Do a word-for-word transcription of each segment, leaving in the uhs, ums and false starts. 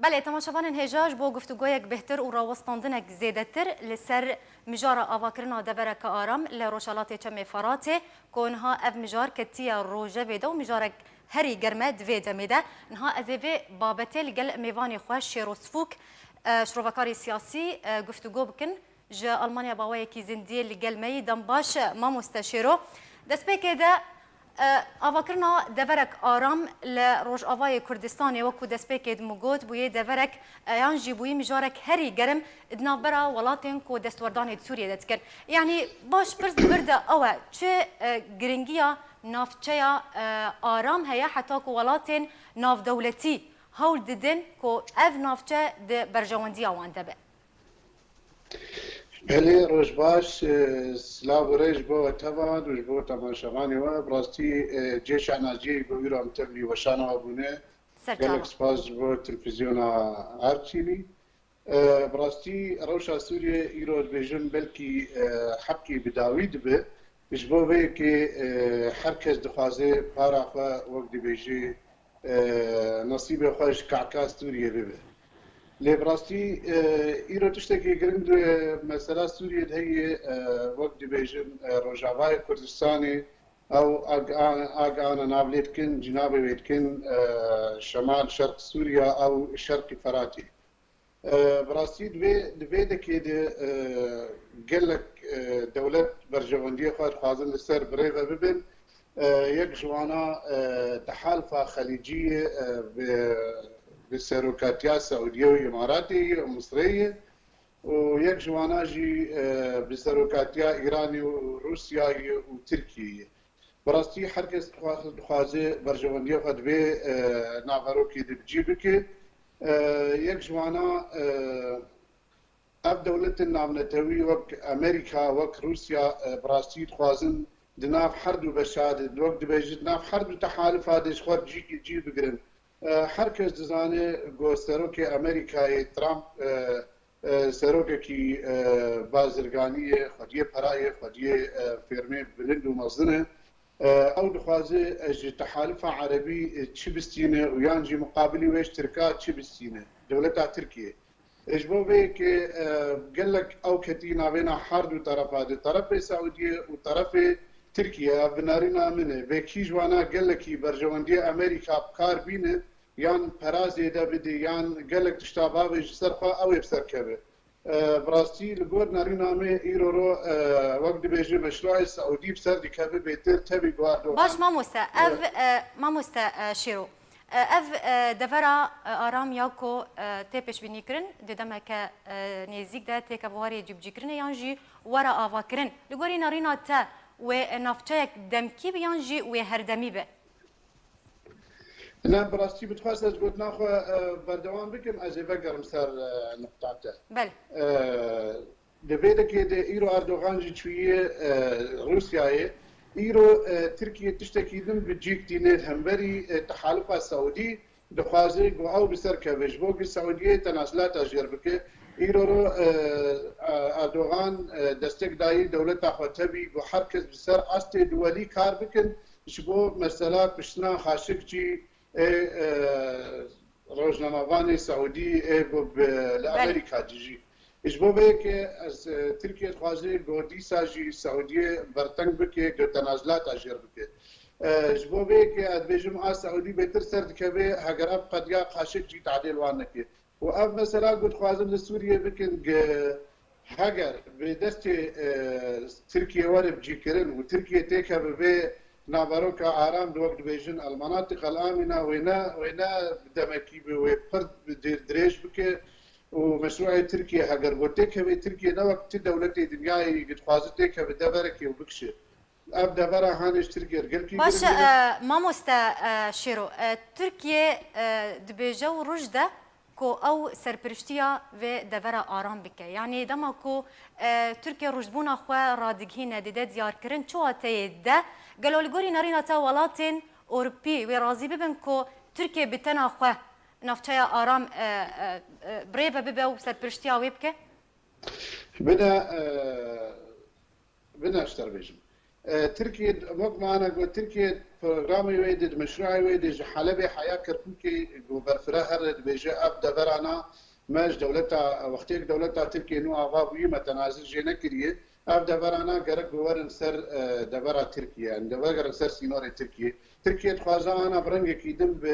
Belê, temaşevanên hêja, ji bo guftûgoyek bêhtir û rawestandineke zêdetir li ser mijara avakirina devereke aram li Rojhelatê Çemê Feratê, ku niha ev mijar ketiye rojevê de û mijarek herî germ e di vê demê de, niha ez ê vê babetê li gel mêvanê xwe Şêro Sifûk, e, şirovekarê siyasî, e, guftûgo bikin. Ji Almanya bi awayekî zindiyê li gel me yî. Dem baş, mamoste Şêro. Destpêkê de, e, avakirina deverek aram li Rojavayê Kurdistanê, wekû destpêkê de min got, bûyê deverek, e, yan jî bûyî mijarek herî germ di navbera welatên ku destwerdanê di Sûriyê de dikin. Yanî baş pirs di vir de ew e, çi, e, giringiya navçeya, e, aram heye heta ku welatên navdewletî hewl didin ku ev navçe di berjewendiya wan de be? Belê, roj baş, e, silav û rêz ji bo we tevan û ji bo temaşevanê we. Bi rastî, e, cê şanaziyê ku îro em tevlî weşana we bûne. Ser çava. Gelek spas ji bo televîzyona Arçîlî. E, bi rastî rewşa Sûriyê îro dibêjin belkî, e, hebkî bi dawî dibe. Ji bo vê yekê, e, her kes dixwaze para xwe, wek dibêjî, e, nesîbê xwe ji kaka Sûriyê bibe. Lê bi rastî, e, îro tiştekî giring di mesela Sûriyê de heye, e, wek dibêjin, e, Rojavayê Kurdistanê, ew ag-, ag-, ana nav lê dikin, cînabê wê dikin, e, şemal şerq Sûriya ew şerqî Feratê. E, bi rastî di vê, di vê dekê de, e, gelek, e, dewlet berjewendiyê xwe dixwazin li ser birêve bibin. E, yek ji wana, e, Tehalifa Xelîcî ye, e, bi, bi serokatiya Seûdiyê û Îmaratê ye û Misrê ye û yek ji wana jî, e, bi serokatiya Îranê û Rûsyayê û Tirkiyeyê ye. Bi rastî her kes dixwa-, dixwaze berjewendiyê xwe di vê, e, naverokê de bi cî bike. E, yek ji wana, e, ev dewletên navnetewî wek Amerîka, wek Rûsya, e, bi rastî dixwazin di nav her du beşa de, wek dibêjin, di nav her du tehalifa de ji xwe cî, cî bigirin. E, her kes dizane ku serokê Amerîkayê Trump, e, e, serokekî, e, bazirganî ye, xwediyê pera ye, xwediyê, e, fêrmê bilind û mezin e. E, ew dixwaze, e, ji Tehalifa Erebî, e, çi bistîne û yan jî muqabilî wê ji Tirka çi bistîne, dewleta Tirkiyê. E, ji bo vê yekê, e, gelek ew ketî navêna her du terefa de, terefê Seûdiyê û terefê Tirkiye, ev bi nerîna min e. Vê kî ji wana gelekî berjewendiyê Amerîka bi kar bîne, yan pera zêde bide, yan gelek tişta bavêje ser xwe, ew ê bi ser keve. E, bi rastî li gor nerîna me îro ro, e, wek dibêje meşruê Seûdî bi ser dikeve bêtir tevî ku Erdogan. Baş mamoste, ev, e, mamoste, e, Şêro, e, ev, e, devera, e, aram ya ku, e, tê pêşbînîkirin, di demeke, e, nêzîk de têke warê cîbicîkirinê yan jî were avakirin. Li gorî nerîna te wê, e, navçeyek demkî be yan jî wê herdemî be? Ne, bi rastî bixwest ez gotina xwe, e, berdewam bikim, ez ê vegerim ser, e, nuqta te. Belê. E, di vê dekê de îro Erdogan jî çûye, e, Rûsyayê. Îro, e, Tirkiye tiştekî din bi cîk tîne hemberî, e, Tehalifa Seûdî dixwaze ku ew bi ser keve. Ji bo ku Seûdiyê tenazilata jêr bike. Îro ro, e, e, Erdogan, e, destek dayî dewleta xwe tevî ku her kes bi ser astê duwelî kar bikin. Ji bo mesela kuştina Xaşikçî ê, e, rojnamevanê Seûdî ê ku bi, li Belê. Amerîka dijî. Ji bo vê yekê ez, e, Tirkiye dixwaze ku dîsa jî Seûdiyê berteng bike, ku tenazilata jêr bike. E, ji bo vê yekê ez dibêjim a Seûdî bêtir ser dikeve, hegera bi qediya Xaşikçî tadêl wan neke. Û ev mesela ku dixwazin li Sûriyê bikin, ge-, heger bi destê, e, Tirkiye were bicîkirin û Tirkiye têkeve vê naveroka aram de, wek dibêjin, el-menatiq el-amîna, wê ne, wê ne bi demekî be, wê pir bi dir-, dirêj bike û meşruê Tirkiye heger ku têkeve, Tirkiye ne wek ti dewletê dinyayê dixwaze têkeve deverekê û bikişe. Ev devera hanê ji Tirkiye re gelkî Baş, giring e, e. Mamoste, e, Şêro, e, Tirkiye, e, dibêje û roj de ku ew serpiriştiya vê devera aram bike. Yanî dema ku, e, Tirkiye rojbûna xwe radigihîne, dide diyarkirin, çi wateyê de, gelo li gorî nerîna te welatên Ewropî wê razî bibin ku Tirkiye bi tena xwe navçeya aram, e, e, e, birêve bibe û serpiriştiya wê bike? Bine, e, Bine ji te re bêjim. E, Tirkiye, wek me ana got, Tirkiye programê wê de, di meşruayê wê de ji Helebê heya Kerkûkê ku berfireh here, dibêje ev deverana me ji dewleta, wextê ku dewleta Tirkiye nû ava bûyî, me tenazil jê nekiriye. Ev deverana gerek bi werin ser, e, devera Tirkiye, yani de wegerin ser sînorê Tirkiye. Tirkiye dixwaze ana bi rengekî din bi,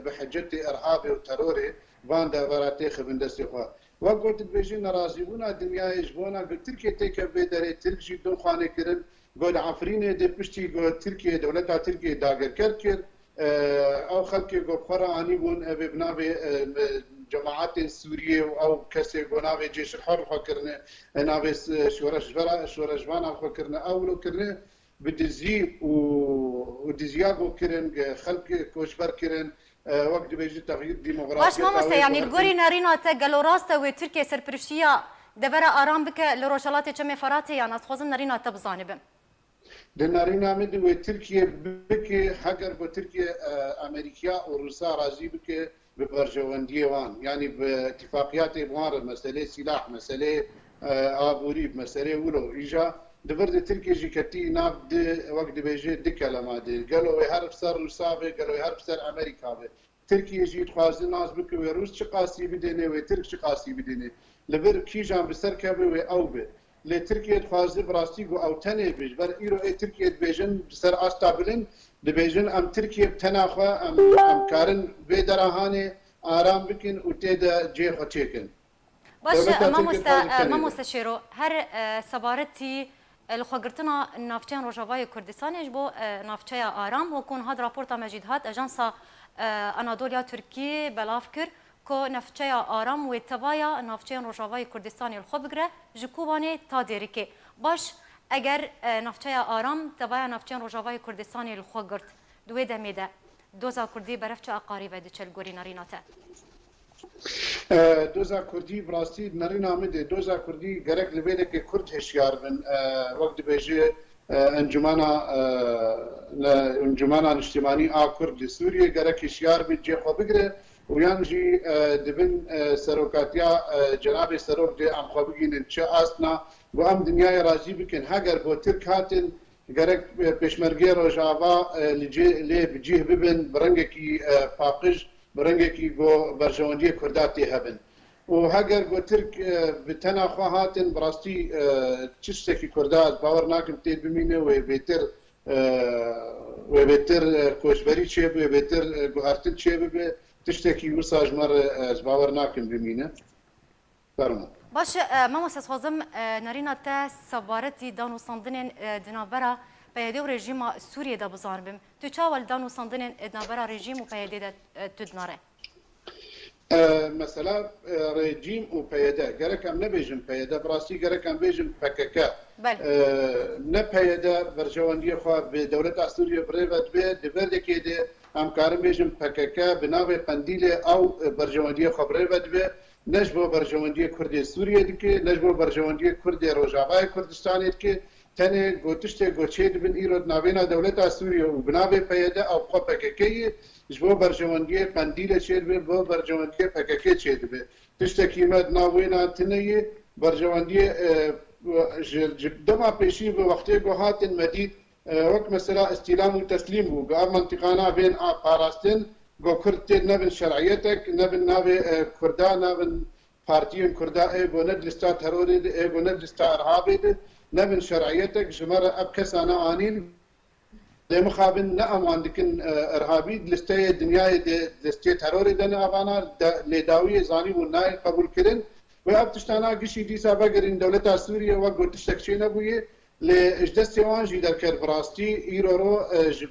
bi hicetê irhabê û terorê van devera têxibin destê xwe. Wek got dibêjin, nerazîbûna dinyayê ji bona ku Tirkiye têkeve vê derê, Tirk jî bi din xwanê kirin, got Efrînê de piştî ku Tirkiye, dewleta Tirkiye dagirker kir, e, ew xelkê ku bi xwe re anîbûn, ev ê bi navê, e, cemaetên Sûriyê û ew kesê ku navê Cêşil Hor xwe kirine, e, navê s-, şoreşvera-, şoreşvana xwe kirine, ew wilo kirine, bi dizî û, û diziya ku kirin, e, xelk koçber kirin, e, wek dibêjin, texyîr demografî. Baş mamoste, yanî li gorî nerîna te gelo rast e wê Tirkiye serpiriştiya devera aram bike li Rojhelatê Çemê Feratê, yan ez dixwazim nerîna te bizanibim? Di nerîna min de wê Tirkiye bike, heger ku Tirkiye, e, Amerîka û Rûsa razî bike bi berjewendiyê wan, yanî bi îtifaqiyatê bi wan re, meselê sîlah, meselê, e, aborî, meselê wilo. Îja di vir de Tirkiye jî ketî nav di, wek dibêje, di kelema de. Gelo wê her bi ser Rûsa be, gelo wê her bi ser Amerîka be. Tirkiye jî dixwaze nas bike wê Rûs çiqasî bidêne, wê Tirk çiqasî bidêne. Li vir kîjan bi ser keve wê ew be. Lê Tirkiye dixwaze bi rastî ku ew tenê be. Ji ber îro ê Tirkiye dibêjin, bi ser asta bilind dibêjin, em Tirkiye bi tena xwe, em, em karin vê dera hanê aram bikin û tê de cihê xwe çêkin. Baş e, mamoste, e, mamoste Şêro, her, e, sebaretî, e, li xwe girtina navçeyên Rojavayê Kurdistanê ji bo, e, navçeya Aram, wekû niha di raporta me jî dihat, Ajansa, e, Anadoliya Tirkî belav kir ku navçeya Aram wê tevaya navçeyên Rojavayê Kurdistanê li xwe bigire, ji Kobanê ta Dêrikê. Baş, eger, e, navçeya Aram tevaya navçeyên Rojavayê Kurdistanê li xwe girt, di wê demê de doza Kurdî berev çi aqarî ve diçe li gorî nerîna te? E, doza Kurdî bi rastî di nerîna min de, doza Kurdî gerek li vê dekê Kurd hişyar bin. E, wek dibêje, e, Encûmena, e, ne, Encûmena Niştimanî a Kurd li Sûriyê gerek hişyar bî, cihê xwe bigire û yan jî, e, di bin, e, serokatiya, e, cenabê serok de em xwe bigihînin çi astna, ku em dinyayê razî bikin. Heger ku Tirk hatin, gerek, e, pêşmergeyê Rojava, e, li cê-, lê bi cih bibin, bi rengekî, e, paqij, bi rengekî ku berjewendiyê Kurda tê hebin. Û heger ku Tirk, e, bi tena xwe hatin, bi rastî, e, çi tiştekî Kurda ez bawer nakim tê bimîne, wê bêtir, e, wê bêtir, e, koçberî çêbibe, wê bêtir, e, guhertin çêbibe, tiştekî wisa ji me re, e, ez bawer nakim bimîne. Fermo. Baş e, e, mamoste, ez xwazim, e, nerîna te sebaretî danûstandinên, e, di navbera P Y D û rejîma Sûriyê de bizanibim. Tu çawa li danûstandinên, e, di navbera rejîm û P Y D de, e, tu dinare? E, mesela, e, rejîm û P Y D, gerek em nebêjin P Y D, bi rastî gerek em bêjin P K K. Belê. E, ne P Y D berjewendiyê xwe bi dewleta Sûriyê bi rê ve dibe, di vê dekê de em karin bêjin P K K bi navê Qendîlê ew, e, berjewendiyê xwe bi rê ve dibe. Ne ji bo berjewendiyê Kurdê Sûriyê dike, ne ji bo berjewendiyê Kurdê Rojavayê Kurdistanê dike. Tenê got, tiştê ku çêdibin îro di navêna dewleta Sûriyê û bi navê P Y D ew xwe P K K ye, ji bo berjewendiyê Qendîlê çêdibe, bo berjewendiyê P K K çêdibe. Tiştekî me di nav wêna tune ye. Berjewendiyê, e, ji, ji dema pêşî bi wextê ku hatin me dît, e, wek mesela îstîlam û teslîm bû. Bi ev mentiqana bên a parastin, ku Kurd tê nebin şer'iyetek, nebin navê, e, Kurda, nebin partiyên Kurda, ê ku ne di lista terorê de, ê ku ne di lista irhabê de, nebin şer'iyetek, ji me re ev kesane anîn. Lê mixabin ne em wan dikin, e, irhabî, di listeyê dinyayê de, di listeyê terorê de ne evana, de, lê dawiyê zanîbûn nayên qebûlkirin. Wê ev tiştana gişî dîsa vegerîn dewleta Sûriyê wek ku tiştek çênebûye. Lê ji destê wan jî derket bi rastî, îro ro, e, ji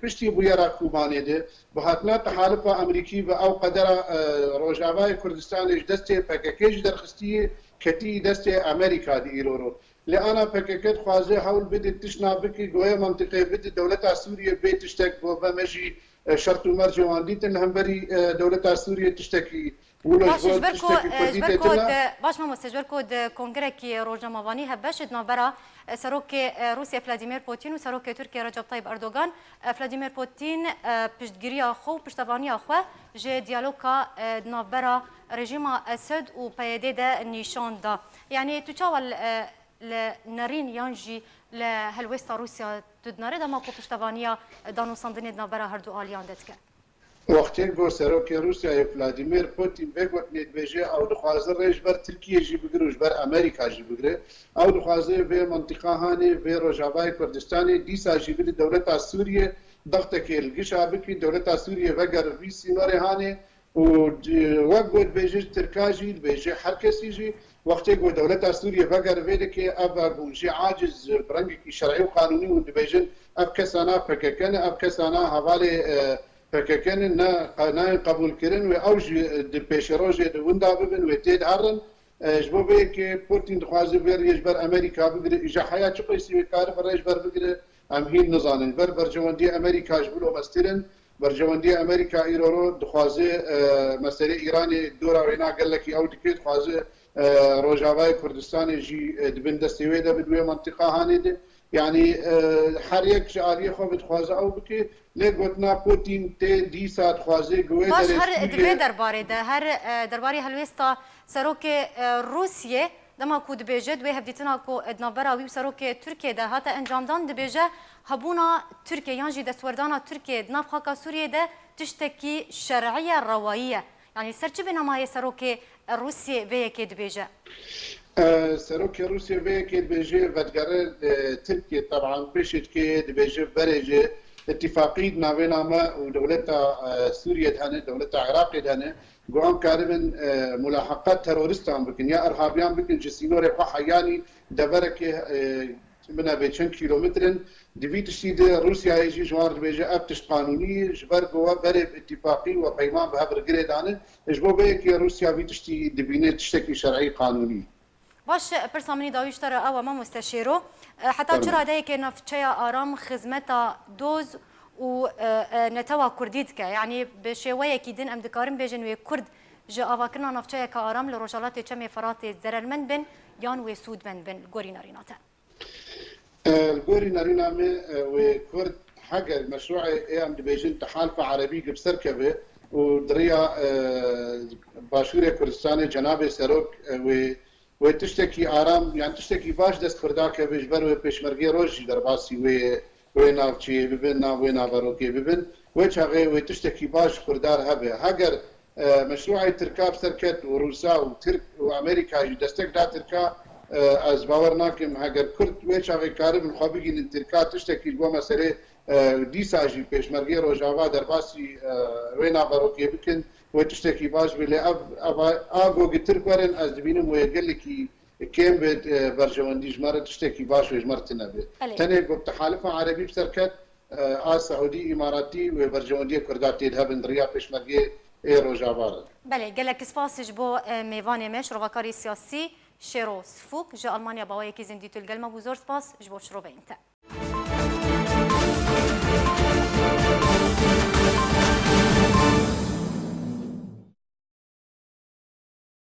piştî bûyera Kobanê de, bi hatina tehalifa Amerîkî ve ew qedera, e, Rojavayê Kurdistanê ji destê P K K jî derxistî ye, ketî destê Amerîka de îro ro. Lê ana P K K dixwaze hewl bide tiştna bike, goya mentiqê bide dewleta Sûriyê bê tiştek bo ve me jî, e, şert û mercê wan dîtin li hemberî, e, dewleta Sûriyê tiştekî wilo ji bo tiştekî Kurdî têtine. Baş mamoste, ji ber ku di kongirekî rojnamevanî hevbeş di navbera, e, serokê, e, Rûsya Vladimir Putin û serokê Tirkiye Recep Tayyip Erdogan, e, Vladimir Putin, e, piştgiriya xwe û piştevaniya xwe ji diyaloga, e, di navbera rejîma Esed û P Y D de nîşan da. Yanî tu çawa li, e, li nerîn yan jî li helwêsta Rûsya tu dinere dema ku piştevaniya danûsandinê di navbera herdu aliyan de dike? Wextê ku serokê Rûsyayê Vladimir Putin vê gotinê dibêje, ew dixwaze rê ji ber Tirkiyê jî bigire û ji ber Amerîka jî bigire. Ew dixwaze vê mentiqa hanê, vê Rojavayê Kurdistanê dîsa jî bide dewleta Sûriyê, dextekê li gişa bikî, dewleta Sûriyê vegere vî sînorê hanê û wek ku dibêje Tirka jî, dibêje her kesî jî, wextê ku dewleta Sûriyê vegere vê dike, ev ku jê aciz bi rengekî şer'î û qanûnî hûn dibêjin, ev kesana P K K ne, ev kesana hevalê, e, P K K ne, ne, nayên qebûlkirin wê ew jî di pêşerojê de winda bibin, wê têdiherin. E, ji bo vê yekê Putin dixwaze vê rêyê ji ber Amerîka bigire, îja heya çi qeysî wê karibe rê ji ber bigire, em hîn nizanin. Ji ber berjewendiyê Amerîka ji bo lo mestir in. Berjewendiyê Amerîka îroro dixwaze, e, meselê Îranê dora wêna gelekî ew dike, dixwaze, e, Rojavayê Kurdistanê jî, e, di bin destê wê de bi di wê mentiqa hanê de. Yanî, e, her yek ji aliyê xwe bi dixwaze ew bike. Lê gotina Putin tê dîsa dixwaze ku wê Baş derê her di vê derbarê de, her, e, derbarê helwêsta serokê, e, Rûsiyê, dema ku dibêje, di wê hevdîtina ku di navbera wî û serokê Tirkiyê de hate encamdan, dibêje hebûna Tirkiye yan jî destwerdana Tirkiye di nav xaka Sûriyê de tiştekî şer'î ye, rewayî ye. Yanî li ser çi binamayê serokê Rûsiyê vê yekê dibêje? E, serokê Rûsiyê vê yekê dibêje, vedigere, e, Tirkiye, teban pêşê dike, dibêje berê ji îtîfaqî di navêna me û dewleta, e, Sûriyê de hene, dewleta Iraqê de hene, ku em karibin, e, mulaheqet terorîstan bikin ya irhabiyan bikin ji sînorê xwe heyanî deverekê, e, binebê çend kîlometrin. Di vî tiştî de Rûsyayê jî ji wan re dibêje ev tişt qanûnî ye, ji ber ku we berê bi îtîfaqî û peyman bi hev re girê dane. Ji bo vê yekê Rûsya vî tiştî dibîne tiştekî şer'î qanûnî. Baş, pirsa min î dawî ji te re ew e, mamoste Şêro. E, heta çi Fermo. radeyekê navçeya Aram xizmeta doz û, e, e, netewa Kurdî dike? Yanî bi şêweyekî din em dikarin bêjin wê Kurd ji avakirina navçeyeke aram li rojhelatê Çemê Feratê zerermend bin yan wê sûdmend bin li gorî nerîna te? E, li gorî nerîna me, e, wê Kurd heger meşruê ê em dibêjin Tehalifa Erebî gi bi ser keve û di riya, e, Başûrê Kurdistanê cenabê Serok, e, wê, wê tiştekî aram, yan tiştekî baş dest Kurda keve ji ber wê pêşmergê roj jî derbasî wê, wê navçeyê bibin, nav wê naverokê bibin. Wê çaxê wê tiştekî baş Kurda re hebe. Heger E, meşruê Tirka bi ser ket û Rûsa û Tirk û Amerîka jî destek da Tirka, e, ez bawer nakim heger Kurd wê çaxê karibin xwe bigihînin Tirka tiştekî ji bo meselê, e, dîsa jî pêşmergê Rojava derbasî, e, wê naverokê bikin, wê tiştekî baş bê. Lê ev, ev a, a gogî Tirk werin, ez dibînim wê gelekî kêm bê, e, berjewendî ji me re tiştekî baş wê ji me re tune bê. Belê. Tenê ku Tehalifa Erebî bi ser ket, e, a Seûdî, Îmaratî wê berjewendiyê Kurda tê de hebin di riya pêşmergê ê Rojava re. Belê, gelek spas ji bo, e, mêvanê me, şirovakarê siyasî Şêro Sifûk ji Almanya bi awayekî zindî tu li gel me bû. Zor spas ji bo şiroveyên te.